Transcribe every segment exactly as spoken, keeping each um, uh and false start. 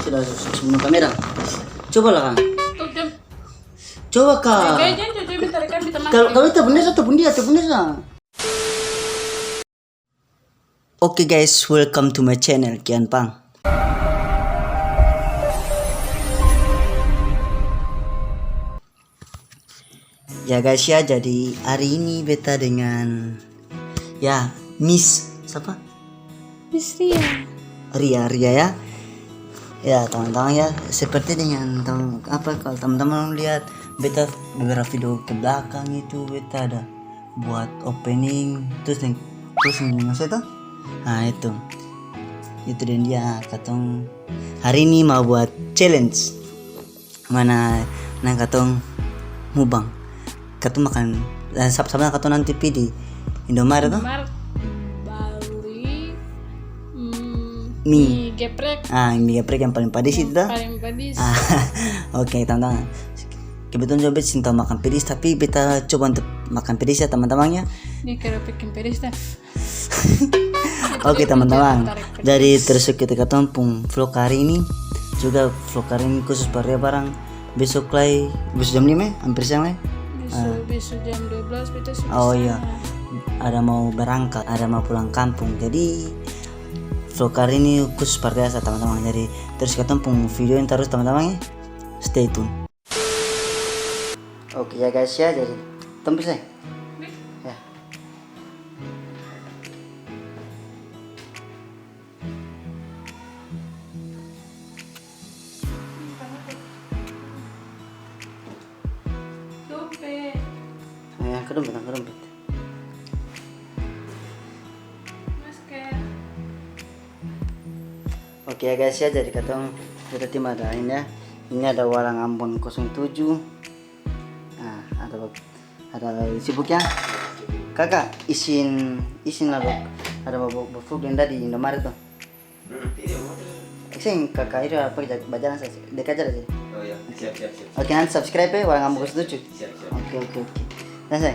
Sudah, sudah, sudah, sebelum kamera. Coba lah, Kang. Tuh, jam. Coba, Kang. Jai, jai, jai, jai, minta rekam, minta maaf. Kalau, kalau itu bener, satu pun dia, satu pun dia, Kang. Oke guys, welcome to my channel, Kian Pang. Ya guys ya, jadi hari ini beta dengan, ya, Miss sapa? Miss Ria. Ria, Ria ya. Ya, teman-teman ya, seperti dengan tem-, apa, kalau teman-teman lihat beta beberapa video ke belakang itu, beta ada buat opening, terus yang, terus yang saya tuh. Nah, itu. Itu dan dia, katong hari ini mau buat challenge. Mana nang katong mukbang. Katong makan, eh, sab-, sabar katong nanti pi di Indomaret to? Indomaret, bali, mm, mie. Mie geprek. Ah, mie geprek yang paling padis itu to? Yang paling padis. Ah, oke, teman-teman. Kebetulan juga beta seng tau makan pedis, tapi beta coba untuk makan pedis ya, teman-teman ya. Ini kira bikin pedis dah. Oke, teman-teman. Jadi, terus kita katong pung vlog hari ini. Juga vlog hari ini khusus par dia barang. Besok lai, besok jam lima ya, hampir siang lai. Besok, ah, besok jam dua belas beta sudah sana. Oh iya. Ada mau berangkat, ada mau pulang kampung. Jadi, vlog hari ini khusus par biasa, teman-teman. Jadi, terus katong pung video yang terus, teman-teman ya. Stay tune. Oke ya, guys ya, jadi tong bisa. Ya. Dompet. Ah, ya, ke dompet, ke dompet. Masker. Oke ya, guys ya, jadi katong, beta tim ada ini ya. Ini ada walang Ambon kosong tujuh. Nah, ada bak-, ada sibuk ya. Kaka, isin, isin lalu ada ba-, ba-, ba-, food yang tadi Indomaret tuh. Seng, kaka itu apa, ja-, bajalan saja. Dek aja aja. Oh iya, siap, siap, siap. Oke, nanti subscribe ya, walang Ambon kosong tujuh. Siap, siap. Oke, oke, oke. Nah, saya.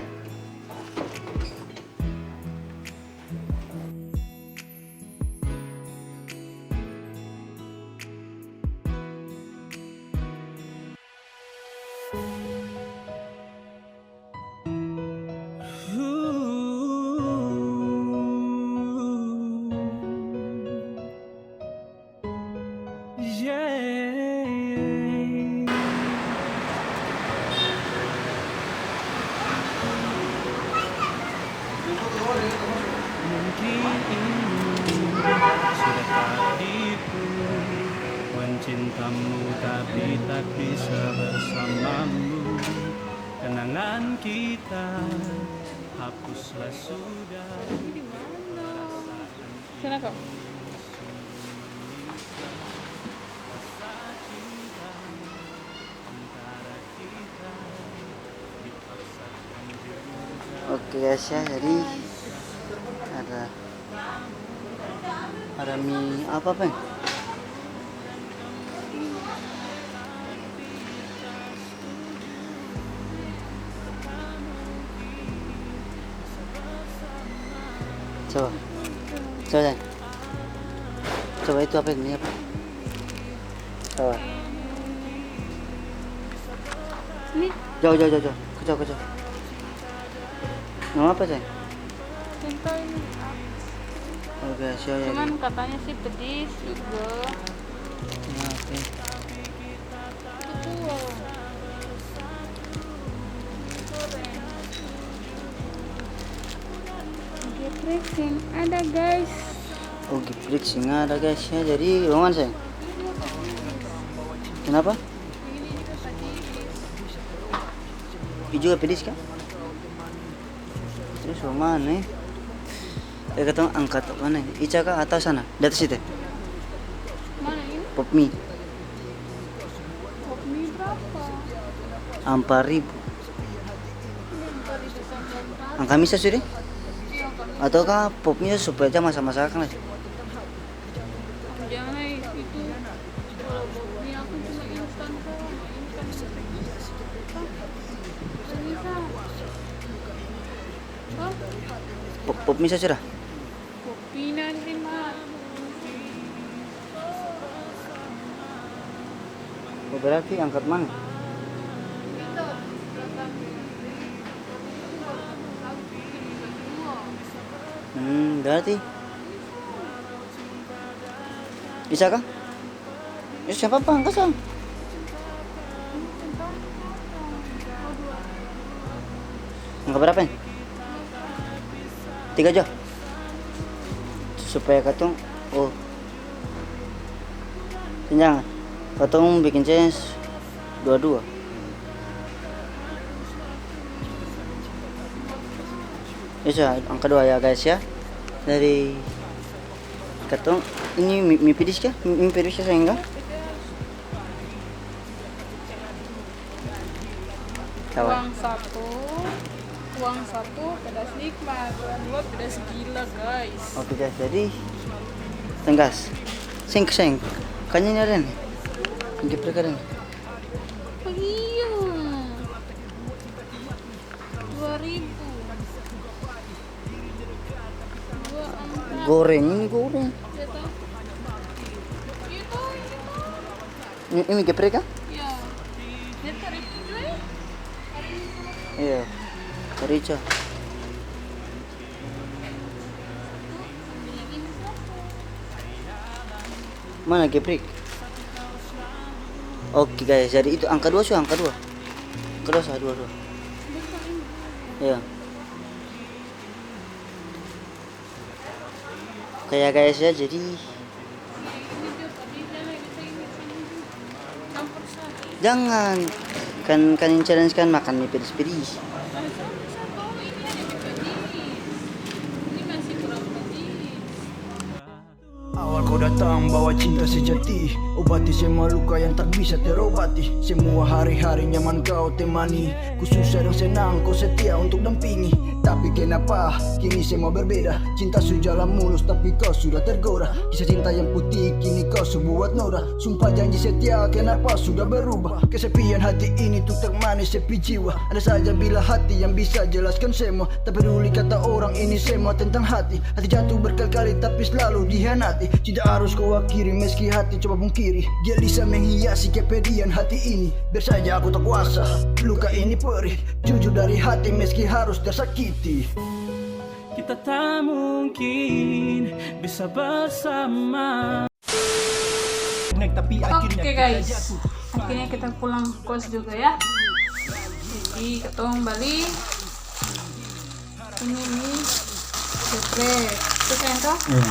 Mungkin ini sudah takdirku, mencintamu tapi tak bisa bersamamu. Kenangan kita hapuslah sudah. Sana kau. Oke guys ya, jadi ada, ada mie apa, Peng? Coba. Coba, sayang. Coba itu apa ini, apa? Coba. Ini. Jauh, jauh, jauh, jauh. Kacau, kacau. Nama apa, sayang? Cinta ini apa? Oke, siap ya. Cuman katanya sih pedis juga. Ya, oke. Geprek seng ada, guys. Oh, geprek seng ada, guys, ya. Jadi, bagaimana, sayang? Kenapa? Ini juga pedis, kah? Terus bagaimana, eh? Eh, katong angkat apa nih? Ica kah atau sana? Di atas itu? Mana ini? Pop mie. Pop mie berapa? Ampat ribu. Ini ampat ribu saja. Angka mie sa sudah? Iya, angka mie. Atau kah pop mie supaya jang masa-masa akang lagi? Jangan, eh, itu. Kalau pop mie aku cuma instan saja, nah, ini kan bisa. Ini sa. Hah? Pop, pop mie sa sudah? Kopi nanti, Mak. Berarti angkat mana? Hmm, berarti bisa ka? Ya, siapa apa angkat sang? Angka berapa ini? Tiga jua? Supaya katong, oh. Jangan. Katong biking challenge dua-dua. Bisa, angka dua ya, guys, ya. Dari katong, ini mi, mi pedis ka? Mi, mi pedis ka, sayang, ka? Kawan. Uang satu, uang satu, pedas nikmat, uang dua, pedas gila, guys. Oke, guys, jadi tenggas. Seng, seng. Kayaknya ini ada nih. Yang geprek ada nih. Oh, iya. Dua ribu. Dua, empat. Goreng, ini goreng. Iya, toh. Iya, toh, ini, toh. Ini, ini geprek kah? Iya. Dia tarif juga ya? Hari ini. Iya. Merica. Mana geprek? Oke, guys, jadi itu angka dua su, angka dua. Angka dua su, dua, dua. Iya. Oke ya, guys, ya, jadi jangan, kan, kan ini challenge kan makan mie pedis-pedis. Awal kau datang bawa cinta sejati, obati semua luka yang tak bisa terobati. Semua hari-hari nyaman kau temani, ku susah dan senang kau setia untuk dampingi. Tapi kenapa kini semua berbeda? Cinta su jalan mulus tapi kau sudah tergoda. Kisah cinta yang putih kini kau su buat noda. Sumpah janji setia kenapa sudah berubah? Kesepian hati ini tuk termanis sepi jiwa. Andai saja bila hati yang bisa jelaskan semua. Tak peduli kata orang ini semua tentang hati. Hati jatuh berkali-kali tapi selalu dihianati. Cinta harus kau akhiri meski hati coba pungkiri. Gelisah menghiasi kepedihan hati ini. Biar saja aku tak kuasa, luka ini perih. Jujur dari hati meski harus tersakiti. Kita tak mungkin bisa bersama. Naik tapi akhirnya kita jatuh. Oke, guys, akhirnya kita pulang kos juga ya. Jadi katong bali ini mie geprek. Itu kan toh? Iya.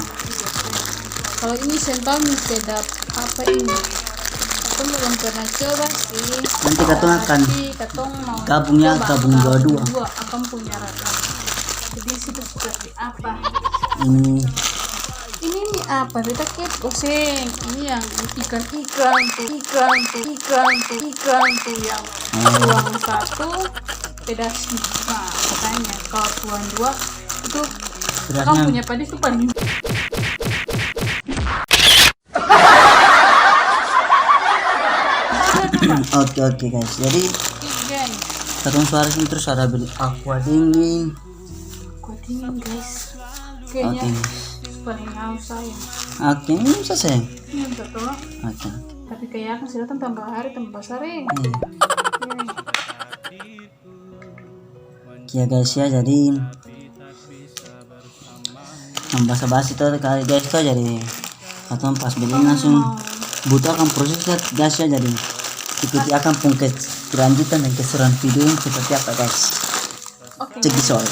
Kalau ini seng tau mie sedap apa ini. Katong belum pernah coba sih. Nanti katong akan gabung ya, gabung dua-dua. Akang punya rasa. Jadi situ seperti apa? Ini. Ini nih apa? Beta kepo seng. Ini yang ikan-ikan tuh, ikan tuh, ikan tuh, ikan tuh yang uang satu pedas. Nah, katanya kalau tuan dua itu kamu punya padis tuh paling. Oke, oke, guys. Jadi, katong suara sini terus ada beli aqua dingin. Aqua dingin, guys. Kayaknya paling haus saya. Oke, ini bisa, sayang? Ini bisa, toh. Oke. Tapi kayak aku sih datang tambah hari, tambah sering. Iya. Oke ya, guys, ya, jadi yang basa-basi to, guys, to, jadi katong pas beli langsung butuh akang proses, guys, ya, jadi ikuti akang pung kelanjutan dan keseruan video ini seperti apa, guys. Oke. Cek di soal.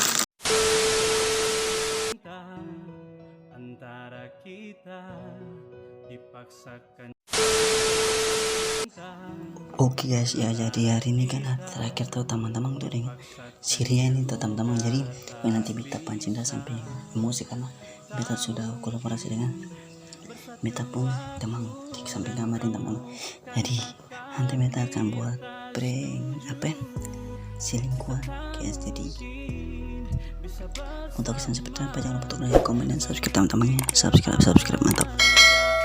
Antara kita dipaksakan. Oke, guys, ya, jadi hari ini kan hari terakhir to, tamang-tamang, to, deng si Rian ini to, tamang-tamang. Jadi, nanti beta pancing dah sampe emosi karna beta sudah kolaborasi dengan beta pung tamang di samping kamar ini, tamang. Jadi, nanti beta akan buat prank, apa ya, selingkuhan, guys. Jadi, untuk kesan seperti apa, jangan lupa untuk like, komen, dan subscribe, teman-teman, ya. Subscribe, subscribe, mantap.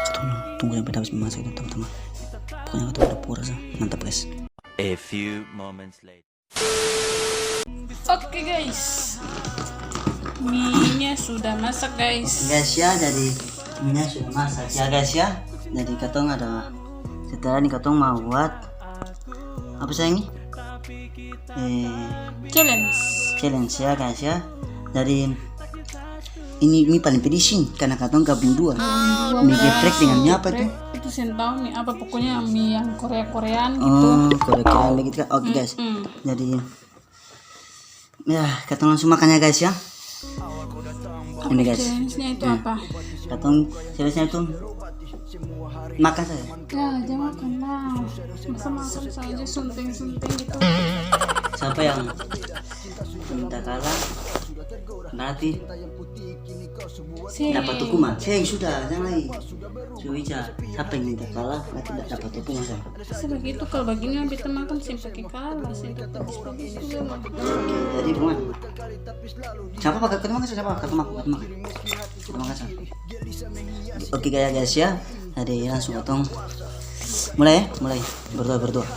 Katong tunggu sampai habis memasak itu, teman-teman. Pokoknya katong pura-pura sa. Mantap, guys. A few moments later. Oke, guys, mie-nya sudah masak, guys. Oke, guys, ya, jadi mie-nya sudah masak ya, guys, ya. Jadi katong ada Setelah ini katong mau buat apa sayang ni? Eh, challenge. Challenge ya, guys, ya. Jadi, ini, ini paling pedis ini, karena katong gabung dua. Gabung dua, mie geprek dengan mie apa itu? Geprek itu seng tau mie apa, pokoknya mie yang Korea-Koreaan gitu. Oh, Korea-Koreaan begitu kan? Oke, guys. Mm-mm. Jadi, ya, katong langsung makan ya, guys, ya. Ini, guys. Challenge-nya itu apa? Katong challenge-nya itu makan saja. Ya, aja makan lah. Masa makan saja, sunting-sunting gitu. Siapa yang minta kalah, berarti dapat hukuman. Seng, sudah, jangan lagi. Su Ica, siapa yang minta kalah, berarti da-, dapat hukuman, sa. Masa bagitu, kalo bagini beta makan seng pake kalah, seng dapa pedis-pedis juga mah. Oke, jadi gimana? Sapa pakai, katong makan, sapa? Katong makan, katong makan. Katong makan, sa. Oke, guys, ya. Jadi langsung katong mulai, ya, mulai. Berdua, berdua.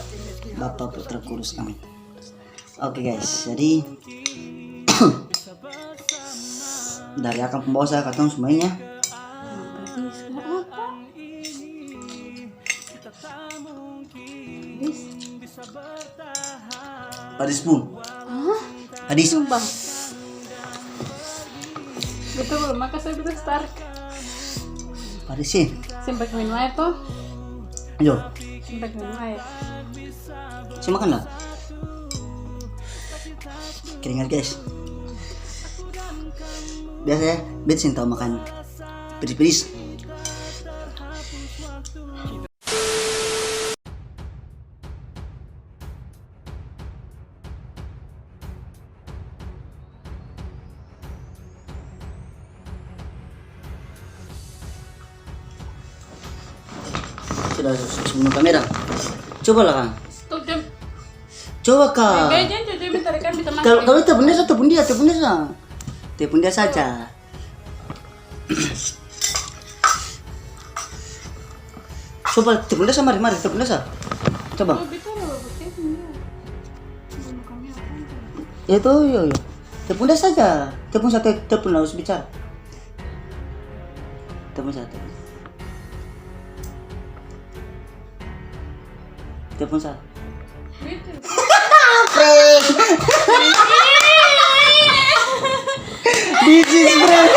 Bapak Putra Kudus, amin. Oke, guys, jadi dari akang pung bawa sa katong semuanya. Padis pung. Hah? Padis. Sumpah. Beta belum makan, saya beta start. Padis sih. Sempat minum air toh? Yo. Sempat minum air. Saya makan lah. Keringat, guys. Biasa ya, bet seng tau makan pedis-pedis. Sudah, sudah, sudah, sebelum kamera. Coba lah, Kang. Stop jam. Coba, Kang. Gaya, gaya, gaya, gaya, bentar, kan, beta makan. Kalau, kalau telepon dia, telepon dia, telepon dia sa-, telepon dia saja. Coba, telepon dia sa, mari, mari, telepon dia sa. Coba. Oh, beta ada buat telepon dia. Bukan kami apa aja. Ya, tuh, iya, iya. Telepon dia saja. Telepon sa, te-, telepon harus bicara. Telepon sa, telepon. Telepon sa. Prank. This is prank.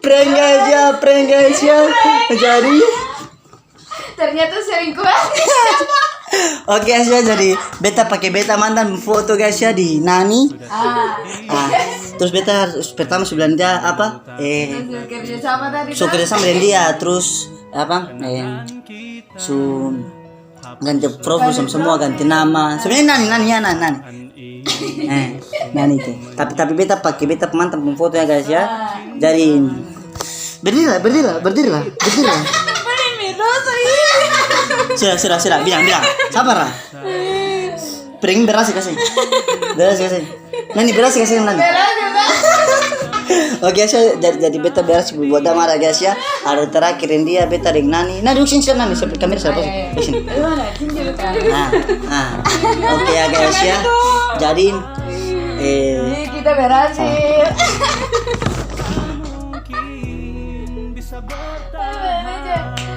Prank, guys, ya, prank, guys, ya. Jadi, ternyata selingkuhan. Oke, guys, ya, jadi beta pake beta mantan foto, guys, ya, di Nani. Ah. Ah, terus beta harus pertama su bilang dia apa? Eh, kerja sama tadi su tuh. Kerja sama dengan dia, terus apa? Eh, su ganti profil sama semua, ganti nama. Sebenarnya Nani, Nani, ya, Nani, Nani. Eh, Nani itu. Tapi, tapi beta pake beta mantan pung foto ya, guys, ya. Ah. Jadi, berdirilah, berdirilah, berdirilah, berdirilah. Sudah, sudah, sudah, bilang, bilang. Sabar lah. Piring berasi kasi. Berasi kasi. Nani, berasi kasi, Nani. Oke, so, jadi, jadi beta berasi buat damara, guys, ya. Ada terakhir yang dia, beta deng Nani. Nah, duduk sini, sini, Nani, sampai kamera, sampai sini. Sini. Nah, nah. Oke ya, guys, ya. Jadi, eh, ini kita berhasil.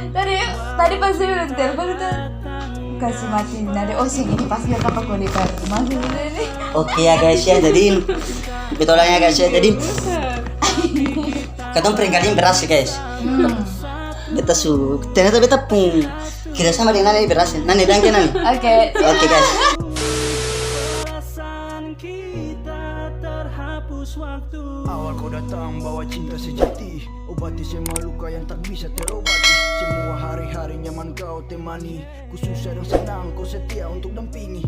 Tadi, tadi pas saya udah telepon itu, kasih mati. Nada, oh, sini, ini pasti ada apa kode baru. Masih ini. Oke ya, guys, ya. Jadi, beta ulang ya, guys, ya. Jadi, katong prank kali ini berhasil, guys. Hmm. Beta su, ternyata beta pung kerja sama deng Nani berhasil. Nani, danke, Nani. Oke. Oke, guys. Awal kau datang bawa cinta sejati, obati semua luka yang tak bisa terobati. Semua hari-hari nyaman kau temani, ku susah dan senang kau setia untuk dampingi.